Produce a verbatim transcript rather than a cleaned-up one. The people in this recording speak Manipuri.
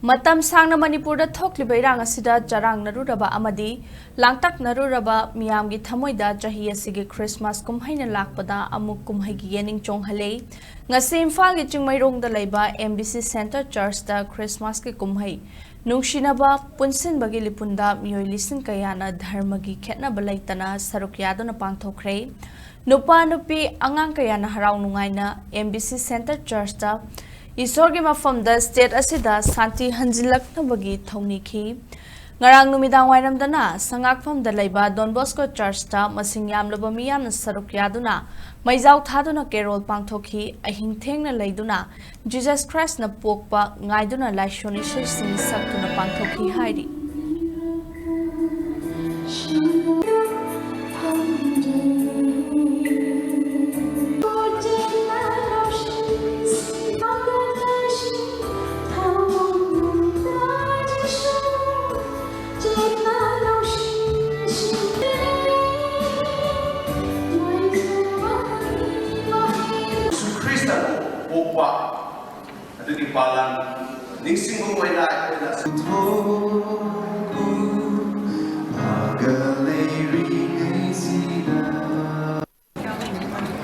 ꯃꯇꯝ ꯁꯥꯡꯅ ꯃꯅꯤꯄꯨꯔꯗ ꯊꯣꯛꯂꯤꯕ ꯏꯔꯥꯡ ꯑꯁꯤꯗ ꯆꯔꯥꯡꯅꯔꯨꯔꯕ ꯑꯃꯗꯤ ꯂꯥꯡꯇꯛꯅꯔꯨꯔꯕ ꯃꯤꯌꯥꯝꯒꯤ ꯊꯃꯣꯏꯗ ꯆꯍꯤ ꯑꯁꯤꯒꯤ ꯈ꯭ꯔꯤꯁꯃꯥꯁ ꯀꯨꯝꯍꯩꯅ ꯂꯥꯛꯄꯗ ꯑꯃꯨꯛ ꯀꯨꯝꯍꯩꯒꯤ ꯌꯦꯅꯤꯡ ꯆꯣꯡꯍꯜꯂꯦ꯫ ꯉꯁꯤ ꯏꯝꯐꯥꯜꯒꯤ ꯆꯤꯡꯃꯩꯔꯣꯡꯗ ꯂꯩꯕ M B C Center Churchꯇ ꯈ꯭ꯔꯤꯁꯃꯥꯁꯀꯤ ꯀꯨꯝꯍꯩ ꯅꯨꯡꯁꯤꯅꯕ ꯄꯨꯟꯁꯤꯟꯕꯒꯤ ꯂꯤꯄꯨꯟꯗ ꯃꯤꯑꯣꯏ ꯂꯤꯁꯤꯡ ꯀꯌꯥꯅ ꯙꯔꯃꯒꯤ ꯈꯦꯠꯅꯕ ꯂꯩꯇꯅ ꯁꯔꯨꯛ ꯌꯥꯗꯨꯅ ꯄꯥꯡꯊꯣꯛꯈ꯭ꯔꯦ꯫ ꯅꯨꯄꯥ ꯅꯨꯄꯤ ꯑꯉꯥꯡ ꯀꯌꯥꯅ ꯍꯔꯥꯎ ꯅꯨꯡꯉꯥꯏꯅ M B C Center Churchꯇ ꯏꯁꯣꯔꯒꯤ ꯃꯐꯝꯗ state ꯑꯁꯤꯗ ꯁꯥꯟꯇꯤ ꯍꯟꯖꯤꯜꯂꯛꯅꯕꯒꯤ ꯊꯧꯅꯤꯈꯤ꯫ ꯉꯔꯥꯡ ꯅꯨꯃꯤꯗꯥꯡ ꯋꯥꯏꯔꯝꯗꯅ ꯁꯉꯥꯛꯐꯝꯗ ꯂꯩꯕ Don Bosco Churchꯇ ꯃꯁꯤꯡ ꯌꯥꯝꯂꯕ ꯃꯤꯌꯥꯝꯅ ꯁꯔꯨꯛ ꯌꯥꯗꯨꯅ ꯃꯩꯖꯥꯎ ꯊꯥꯗꯨꯅ carol ꯄꯥꯡꯊꯣꯛꯈꯤ꯫ ꯑꯍꯤꯡ ꯊꯦꯡꯅ ꯂꯩꯗꯨꯅ Jesus Christꯅ ꯄꯣꯛꯄ ꯉꯥꯏꯗꯨꯅ ꯂꯥꯏꯁꯣꯟ ꯏꯁꯩꯁꯤꯡ ꯁꯛꯇꯨꯅ ꯄꯥꯡꯊꯣꯛꯈꯤ ꯍꯥꯏꯔꯤ꯫ ꯈ꯭ꯔꯤꯁꯇꯕꯨ ꯄꯣꯛꯄ ꯑꯗꯨꯒꯤ ꯄꯥꯂꯟ ꯅꯤꯡꯁꯤꯡꯕ ꯑꯣꯏꯅ ꯑꯩꯈꯣꯏꯅ